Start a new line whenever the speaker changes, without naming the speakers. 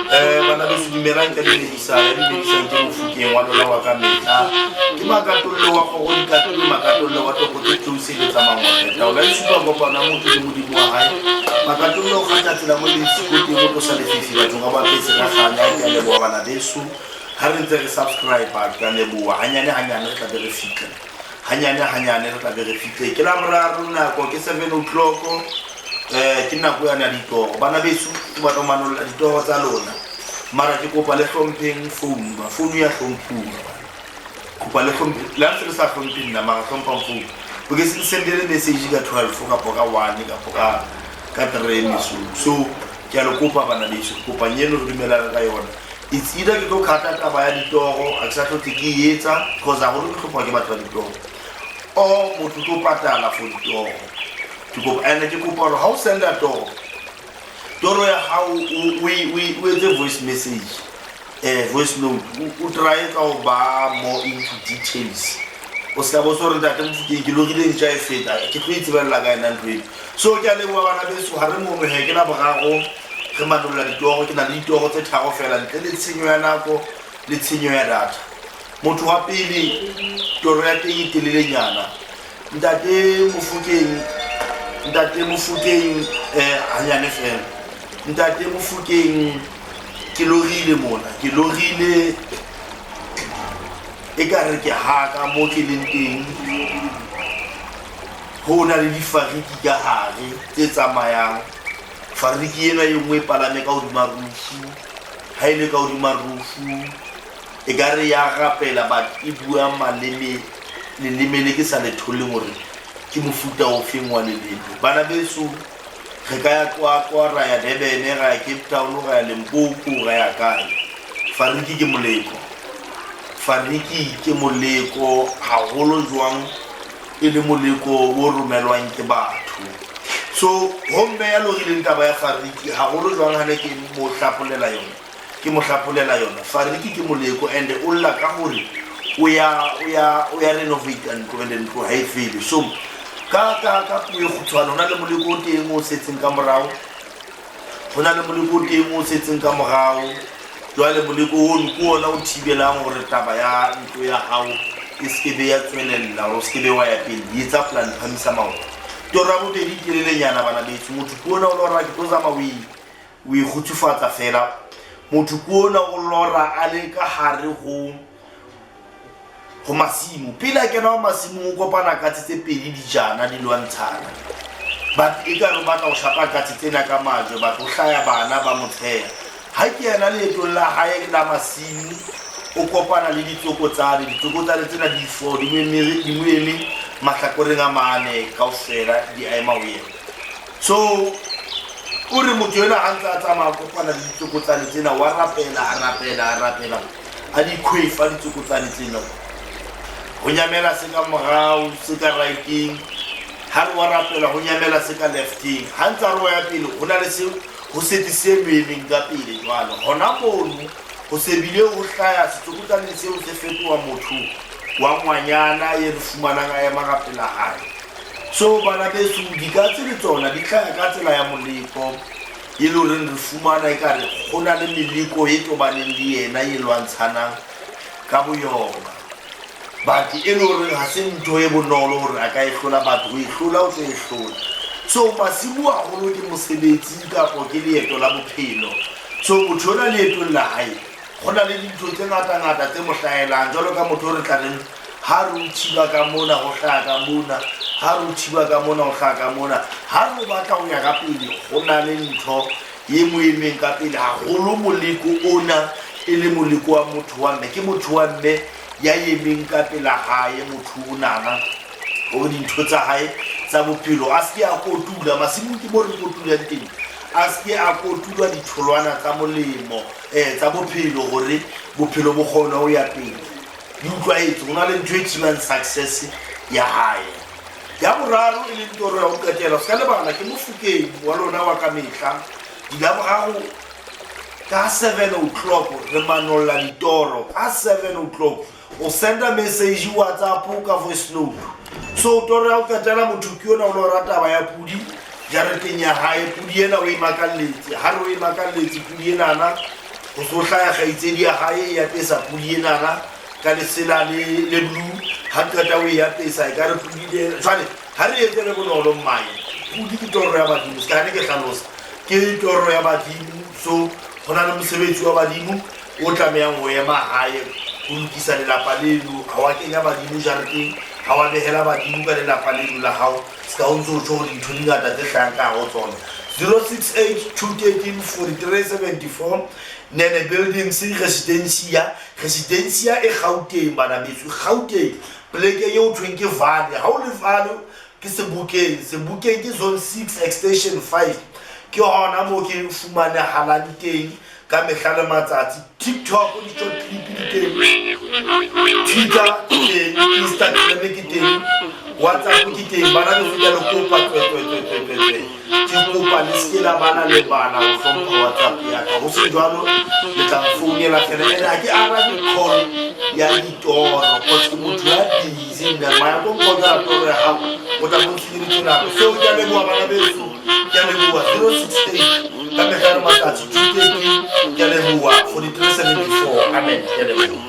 Eh, bana beso dumelang ka dumedisa ya dumedisang ke mofokeng wa lona wa ka mehla ke makatollo wa kgogo dikatolo makatollo wa toko tse tlouseletsa mangwape taola e supa kopano ya motho le modimo wa gae makatollo o kgatha tsela mo leng sekoteng o tlosa lefifi bathong ga ba petse ka kganya ke a leboa bana beso ga re ntse re subscribe ke a leboa ganyane ganyane re tla be re fitlha Hanyane hanyane re tla be re fihle. Ke Laboraro nako ke 7 o'clock. Ke nako yane ya ditoro. Bana beso ke batla ho manolla ditoro tsa lona. Mara ke kopa le hlompheng phone ba. Phone ya hlomphuwa. Kopa le hlomphe le ha ntse le sa hlomphe nna mara hlomphang phone. O ke se sendele message ka 12 kapo ka 1 kapo ka 3 mesong. So ke a le kopa bana beso, ke kopa eno re dumelana ka yona. It's either ke tlo cut-a taba ya ditoro, ha ke sa hlotse ke e etsa because haholo ke hlopha ke batho ba ditoro, or motho o tlo patala for ditoro. Ke kopa and ke kopa hore ha o senda toro, toro ya hao o etse voice message, voice note, o try ka ho ba more into details. O ska bo so re ntate Mofokeng ke lorile ntja e feta, ke tlo itsebella ka ena ntho eno. So ke a leboha bana beso, ha re mono he ke Laboraro re manolla ditoro. Ke na le ditoro tse tharo fela ntle le tshenyo ya nako le tshenyo ya data. Motho wa pele toro ya teng e telelenyana. Ntate Mofokeng, ntate Mofokeng, hanyane fela. Ntate Mofokeng, ke lorile mona, ke lorile e ka re ke haka mo ke leng teng. Ho na le difariki ka hare tse tsamayang. Fariki ena e nngwe e palame ka hodima rufu. Ha e le ka hodima rufu, e ka re ya rapela but e bua maleme leleme le ke sa le tholeng hore ke mofuta ofeng wa leleme. Bana beso re ka ya Qwaqwa, ra ya Durban, ra ya Cape Town, ra ya Limpopo, ra ya kae. Fariki ke moleko. Fariki ke moleko haholo jwang e le moleko o romelwang ke batho. So ho mme ya lorileng taba ya fariki haholo jwang ha ne ke mo hlapolela yona, ke mo hlapolela yona. Fariki ke moleko and o lla ka hore o ya o ya o ya renovate ntlo and ntlo ha e fele. So ka puo e kgutshwane, ho na le moleko o teng o setseng ka morao. Ho na le moleko o teng o setseng ka morao. Jwale moleko ono ke ona o thibelang hore taba ya ntlo ya hao e se ke be ya tswelella, hore o se ke be wa ya pele. Etsa plan, phamisa maoto. Toro ya bobedi e telelenyana bana beso. Motho ke ona o lora, ke tlo zama o e kgutsufatsa fela. Motho ke ona o lora a le ka hare ho masimo. Pele a kena ho masimong o kopana katse tse pedi dijana di lwantshana. But e ka re o batla ho shapa katse tsena ka majwe, but ho hlaya bana ba mo tsheha. Ha ke yena leetong la hae la masimo o kopana le ditsokotsane. Ditsokotsane tsena di four, di mo eme mahlakoreng a mane kaofela di a ema ho yena. So o re motho enwa ha ntse a tsamaya a kopana le ditsokotsane tsena, wa rapela, a rapela, a rapela, a di kgwefa ditsokotsane tsena. Ho nyamela se ka morao, se ka right-eng. Ha re wa rapela ho nyamela se ka left-eng. Ha ntse a re wa ya pele, ho na le se ho setse se mo emeng ka pele jwalo. Hona mono ho se bile ho hlaya setsokotsaneng seo se fetoha motho wa ngwanyana e re fumanang a ema ka pela hae. So bana beso dikatse le tsona di hlaya ka tsela ya moleko e le horeng re fumana ekare go na le meleko e tobaneng le yena e lwantshanang ka boyona. But e le horeng ha se ntho e bonolo hore a ka e hlola, but ho e hlola o tlo e hlola. So masimo haholo ke mosebetsi kapo ke leeto la bophelo. So motho ona leetong la hae go na le dintho tse ngata-ngata tse mo hlahelang jwalo ka motho o re tla reng ha re o thiba ka mona ho hlaha ka mona, ha re o thiba ka mona ho hlaha ka mona. Ha re o batla ho ya ka pele go na le ntho e mo emeng ka pele haholo. Moleko ona e le moleko wa motho wa mme, ke motho wa mme ya emeng ka pela hae motho onana. Hore dintho tsa hae tsa bophelo a se ke a kotula masimong, ke mo re kotulang teng, a se ke a kotulwa ditholwana tsa molemo tsa bophelo, hore bophelo bo kgone ho ya pele. Di utlwaetse ho na le ntho e thibang success ya hae. Ya boraro, e leng toro ya ho qetela, se ka lebala, ke Mofokeng wa lona wa ka mehla. Dilaboraro ka 7 o'clock re manolla ditoro. Ka 7 o'clock o senda message WhatsApp ka voice note. So toro ya ho qetela, motho ke yona, o lo rata taba ya pudi jareteng ya hae. Pudi ena o e makalletse, ha re o e makalletse pudi enana, ho so hlaya kgaitsedi ya hae e apesa pudi enana ka lesela le blue. Ha qeta o e apesa, e ka re pudi le jwale ha re etse le bonolo mmae. Pudi ke toro ya badimo, se ka ne ke hlalosa, ke toro ya badimo. So ho na le mosebetsi wa badimo o tlamehang ho ema hae ho lokisa lelapa leno. Ha wa kenya badimo jareteng, ha wa behela badimo ka lelapa leno la hao, se ka o ntse o tjho hore dintho di ngata tse hlahang ka hare ho tsona. 068 213 4374, Nene Buildings, Residencia. Residencia e Gauteng, bana beso, Gauteng, poleke eo thweng ke Vale. Ha o le Vale, ke Sebokeng. Sebokeng ke Zone 6, Extension 5, ke hona moo ke fumanehalang teng ka mehla le matsatsi. TikTok di-short clip di teng, Twitter ke teng, Instagram ke teng, WhatsApp ke teng. Bana beso, ke a le kopa, tswetswetswetswetswe, ke kopa le seke la bana le bana ho hlompha WhatsApp ya ka. Ho se jwalo, le tla nfounela fela, ene ha ke arabe call ya ditoro cause ke motho ya busy nna. Maya ko nkokela toro ya gago, o tla bo ntshenyeditse nako. So ke a leboha, bana beso, ke a leboha. 068 ka mehla le matsatsi 213, ke a leboha, 4374. Amen, ke a leboha.